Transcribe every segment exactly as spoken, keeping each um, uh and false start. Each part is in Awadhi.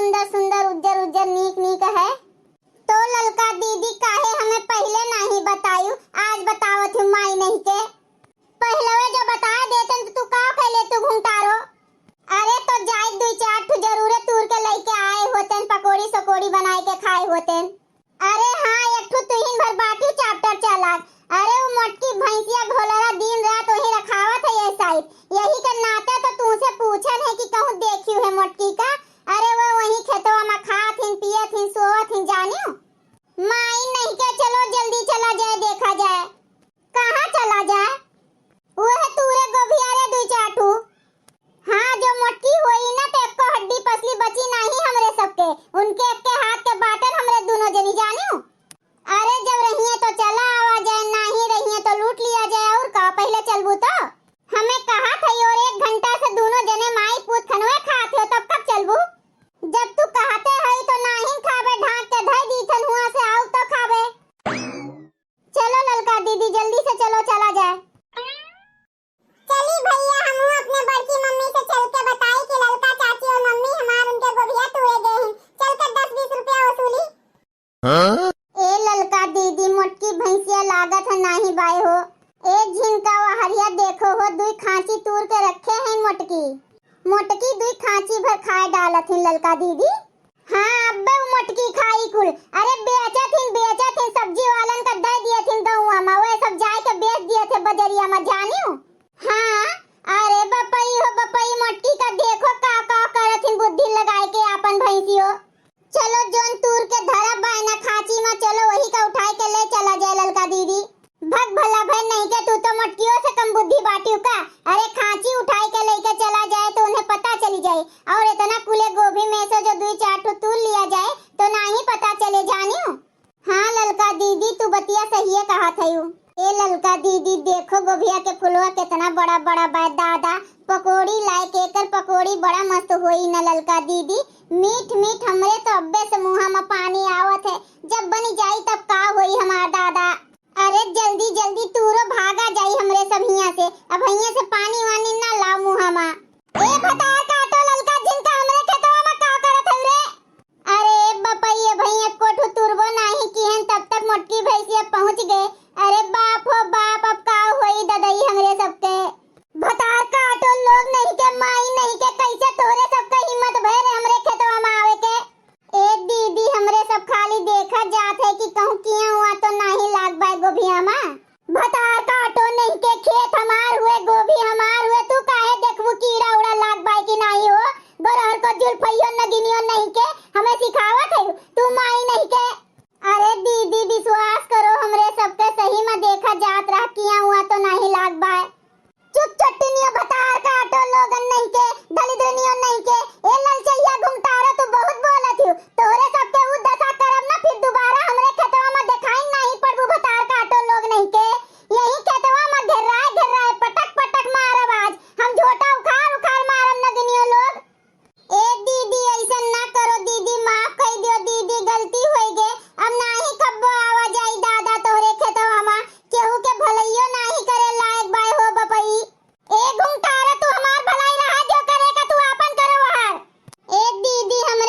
सुंदर सुंदर, उज्जर उज्जर, नीक नीक है। तो ललका दीदी काहे हमें पहिले नाहीं बतायू, आज बतावत हूँ माई नहीं के। पहिलवे जो बता देतेन तो तू का कैले तू घुंटारो? अरे तो जाई दुई चार ठू जरूरे तूर के लइके आए होतेन, पकोड़ी सकोड़ी बनाए के खाए होतेन। अरे हाँ, एक ठू तुहिन भर बाटू chapter चालाक। अरे वो मोटकी भैंसिया घोलरा दिन रात वही रखावत है ये साइड, यही के नाते तो तुमसे पूछन है कि कहूँ देखियो है मोटकी का। अरे वो वही खेतवा में खात हिन, पियत हिन, सोवत हिन, जानियो। माई नहीं के, चलो जल्दी चला जाए, देखा जाए। कहाँ चला जाए? उहे तूरे गोभिया रे दुई चार ठू। हाँ, जो मोटकी होई ना तो एको हड्डी पसली बची नाहीं हमरे सबके। उनके एक्के हाथ के बाटन हमरे दुनो जनी, जानियो। अरे जब रहिए तो चला आवा जाए, नाहीं रहिए तो लूट लिया जाए। और का, पहिले चलबू तो? हमें कहा था और एक घंटा से दुनो जने माई पूत खनवे खात हो, तब कब चलबू? जब तू कहते है तो नाहीं खाबे, ढांक के धई दीथन हुआ से, आउ तो खाबे। चलो ललका दीदी, जल्दी से चलो, चला जाए। चली भैया, हमहू अपने बड़की मम्मी से चल के बताई कि ललका चाची और मम्मी हमार उनके गोभिया तूरे गए हैं, चल के दस बीस रुपया वसूली। हाँ? ए ललका दीदी, मोटकी भैंसिया लागत है नाहीं बाय हो। ए झिनका वहरिया देखो हो, दुई खांची तूर के रखे हैं मोटकी। मोटकी दुई खांची भर खाए डालत हैं ललका दीदी। हाँ, अब्बे उ मोटकी खाई कुल। अरे बेचत हिन, बेचत हिन, सब्जी वालन का दे दियत हिन गौवा मा, वह सब जाए के बेच दियत है बजरिया मा, जानियो। हाँ, अरे बपई हो बपई, मोटकी का देखो का का करत हिन बुद्धि लगाए के आपन भैंसियो। चलो जोन तूर के धरा बाय ना खांची मा, चलो वही का उठाए के ले चला जाए ललका दीदी। भग भला भय नहीं के, तू तो मोटकियों से कम बुद्धि बाटियो का? अरे खांची उठाई के लेके चला जाए तो उन्हें पता चली जाए। और इतना कुले गोभी में से जो दुई चार ठो तूर लिया जाए तो नाहीं पता चले जानियो। हाँ ललका दीदी, तू बतिया सहिए कहा थयू। ए ललका दीदी, देखो गोभिया के फुलवा कितना बड़ा बड़ा बा दादा। पकोड़ी लाए के एकर पकोड़ी बड़ा मस्त होई न ललका दीदी। मीठ मीठ हमरे तो अब्बे से मुँहा में पानी आवत है। जब बनी जाई तब का होई हमार दादा। अरे जल्दी जल्दी तूरो भागा जाई हमरे सब हियां से। अब हियां से पानी वानी ना लाओ मुँहा मा। ए भतार काटो ललका झिनका, हमरे खेतवा मा का करत हऊ रे? अरे बपई, अबहीं एको ठो तुरबो नाहीं किहन, तब तक मोटकी भैंसिया पहुँच गए। अरे बाप हो बाप, अब का होई ददई हमरे सबके। भतार काटो लोग नहीं के, माई नहीं के, कैसे तोहरे सबके हिम्मत भय रे हमरे खेतवा मा आवे के? ए दीदी, हमरे सब खाली देखा जात है कि कहूँ किया हुआ तो नाहीं लाग बाय गोभिया मा। भतार काटो नहीं के, खेत हमार हुए, गोभी हमार हुए, तू काहे देखबू कीड़ा उड़ा लाग बाय कि नाहीं हो? गोरहर को जुल्फइयो नगिनियो नहीं के, हमें सिखावत है तू माई नहीं के। अरे दीदी, विश्वास करो, हमरे सबके सही मा देखा जात रहा, किया हुआ तो नाहीं लाग बाय। चुप चट्टिनियो भतार काटो लोगन नहीं के, दलिद्रनियो नहीं के। ए ललचैया घुमटारो, तू बहुत बोलत हियो। तोहरे सबके उ दशा करब ना, फिर दोबारा हमरे खेतवा मा देखाई नहीं पड़बू भतार काटो लोग नहीं के। यही खेतवा मा घेर्राए घेर्राए पटक पटक मारब आज। हम झोटा उखाड़ उखाड़ मारब नगिनियो लोग। ए दीदी, ऐसन ना करो दीदी, माफ कई दियो दीदी, गलती होई गे। अब नाहीं कब्बो आवा जाई दादा तोहरे खेतवा मा, केहू के भलइयो नाहीं करे लायक बाय हो बपई। ए घुंघटारा, तू हमार भलाई रहा जो करे का तू आपन करो वहार। ए दीदी, हम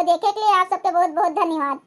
देखे के लिए आप सबके बहुत बहुत धन्यवाद।